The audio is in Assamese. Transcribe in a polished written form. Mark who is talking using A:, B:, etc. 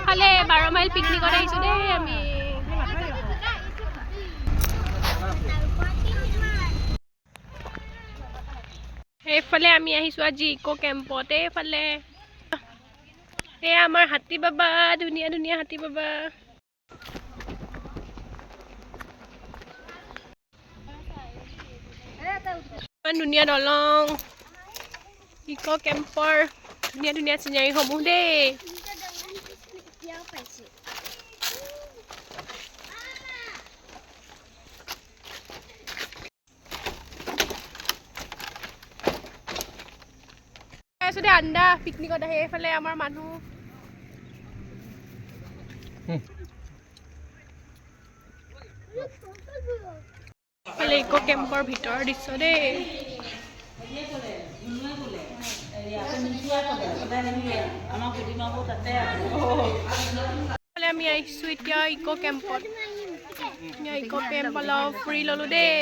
A: ফালে 12 মাইল পিকনিকত আহিছোঁ দেই আমি। এইফালে আমি আহিছোঁ আজি ইক' কেম্পত। এইফালে এয়া আমাৰ হাতী বাবা, ধুনীয়া ধুনীয়া হাতী বাবা। ইমান ধুনীয়া দলং, ইক' কেম্পৰ ধুনীয়া ধুনীয়া চিনাৰীসমূহ দেই।
B: এতিয়াও পাইছোঁ।
A: আছোঁ দেই আন্দা পিকনিকত আহি। এইফালে আমাৰ মানুহ। এইফালে ইক' কেম্পৰ ভিতৰৰ দৃশ্য দেই। এইফালে আমি আহিছোঁ এতিয়া ইক' কেম্পত। ইক' কেম্প অলপ ফুৰি ল'লোঁ দেই।